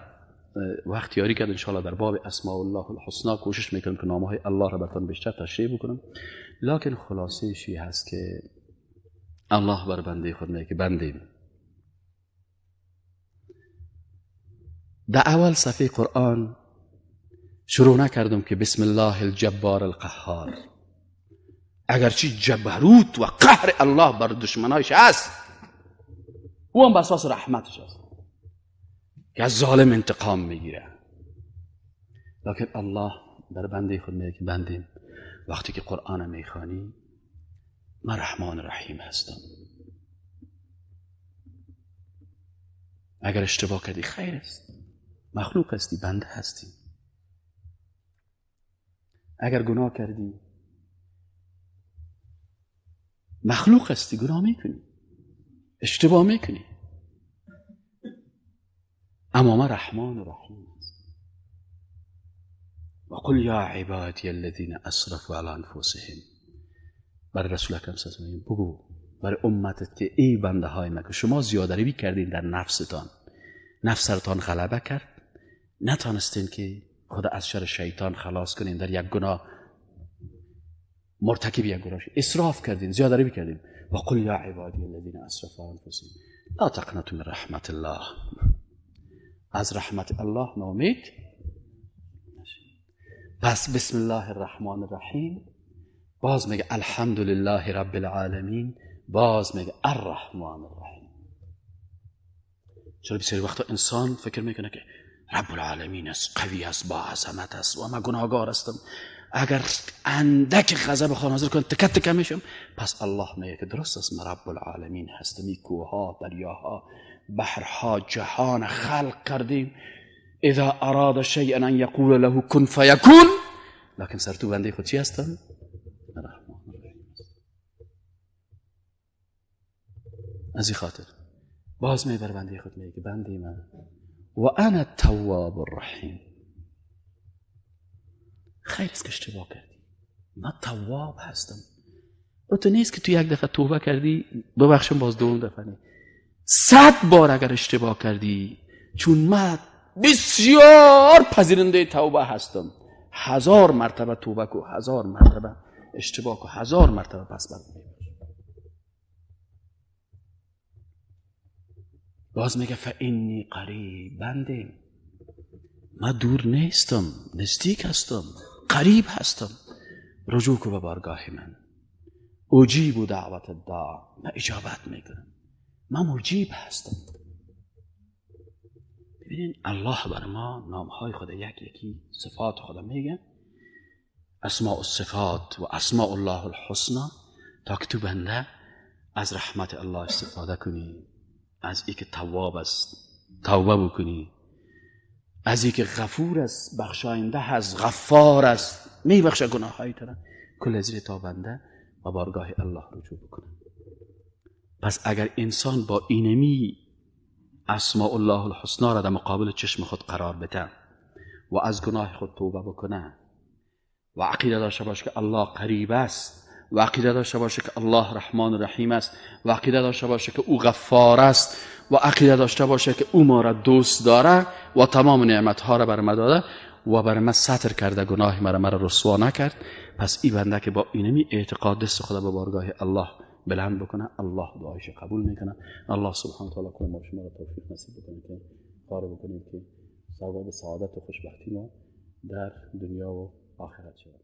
وقت یاری کرد انشاءالله در باب اسماء الله الحسنا کوشش میکنم که نامهای الله را براتون بیشتر تشریح بکنم. لکن خلاصه ایشی هست که الله بر بنده خود میگه که بنده در اول صفحه قرآن شروع نکردم که بسم الله الجبار القهار، اگرچه جبروت و قهر الله بر دشمنایش است، او هم به اساس رحمتش است که از ظالم انتقام میگیره. لکن الله در بنده خود میگه که بنده وقتی که قرآن میخوانی من رحمان رحیم هستم. اگر اشتباه کردی خیر است، مخلوق هستی، بنده هستی. اگر گناه کردی مخلوق هستی، گناه میکنی، اشتباه میکنی، اما ما رحمان و رحیم است. و قل یا عبادی الذین اسرفوا علی انفسهم، برای رسول اکرم صلی الله علیه و آله بگو برای امتت که ای بنده های من که شما زیاده روی کردین در نفستان، نفس سرتان غلبه کرد، نتانستین که خدا از شر شیطان خلاص کنین، در یک گناه مرتکب یک گناه اسراف کردین، زیاده روی کردین. و قل یا عبادی الذین اسرفوا علی انفسهم لا تقنطوا من رحمت الله، از رحمت الله ناامید نشید. پس بسم الله الرحمن الرحیم، باز میگه الحمدلله رب العالمین، باز میگه الرحمن الرحیم. چرا بسیاری وقتا انسان فکر میکنه که رب العالمین است، قوی است، با عظمت است و من گناهگار هستم، اگر اندک غضب خود نازل کنه تکه تکه میشم. پس الله میگه که درست است، من رب العالمین هستم، کوهها، دریاها، بحرها، جهان خلق کردیم، اذا اراد شیئا ان یقول له کن فیکون، لکن سر تو بنده خود چی هستم؟ رحمان الرحیم. از این خاطر باز می بر بنده خود میگه بنده من و انا التواب الرحیم، خیر است که اشتباه کردی، من تواب هستم. او تو نیست که تو یک دفعه توبه کردی ببخشم باز دوم دفعه نه، 100 بار اگر اشتباه کردی، چون من بسیار پذیرنده توبه هستم، 1000 مرتبه توبه کو، 1000 مرتبه اشتباه کو، 1000 مرتبه پس بر میبخشم. باز میگه فانی قریب، بنده من دور نیستم، نزدیک هستم، قریب هستم، رجوع کو به بارگاه من، اجیب دعوت الداع، من اجابت میکنم، من مجیب هستم. ببینین الله بر ما نامهای خود یک یکی صفات خدا میگه، اسماء الصفات و اسماء الله الحسنا، تا که تو بنده از رحمت الله استفاده کنی، از ای که تواب است توبه بکنی، از ای که غفور است، بخشاینده است، غفار است، میبخشه گناههای تو را، کل زیر تا بنده و بارگاه الله رجوع بکنه. پس اگر انسان با اینمی اسماء الله الحسنا را در مقابل چشم خود قرار بده و از گناه خود توبه بکنه و عقیده داشته باشه که الله قریب است و عقیده داشته باشه که الله رحمان رحیم است و عقیده داشته باشه که او غفار است و عقیده داشته باشه که او ما را دوست داره و تمام نعمتها را بر ما داده و بر ما ستر کرده، گناه مرا رسوا نکرد، پس این بنده که با اینمی اعتقاد دست خود به بارگاه الله بلند بکنه، الله دعایش قبول میکنه. الله سبحانه و تعالی کنه ما شما را توفیق نصیب بکنه که کار بکنیم که سبب سعادت و خوشبختی ما در دنیا و آخرت شود.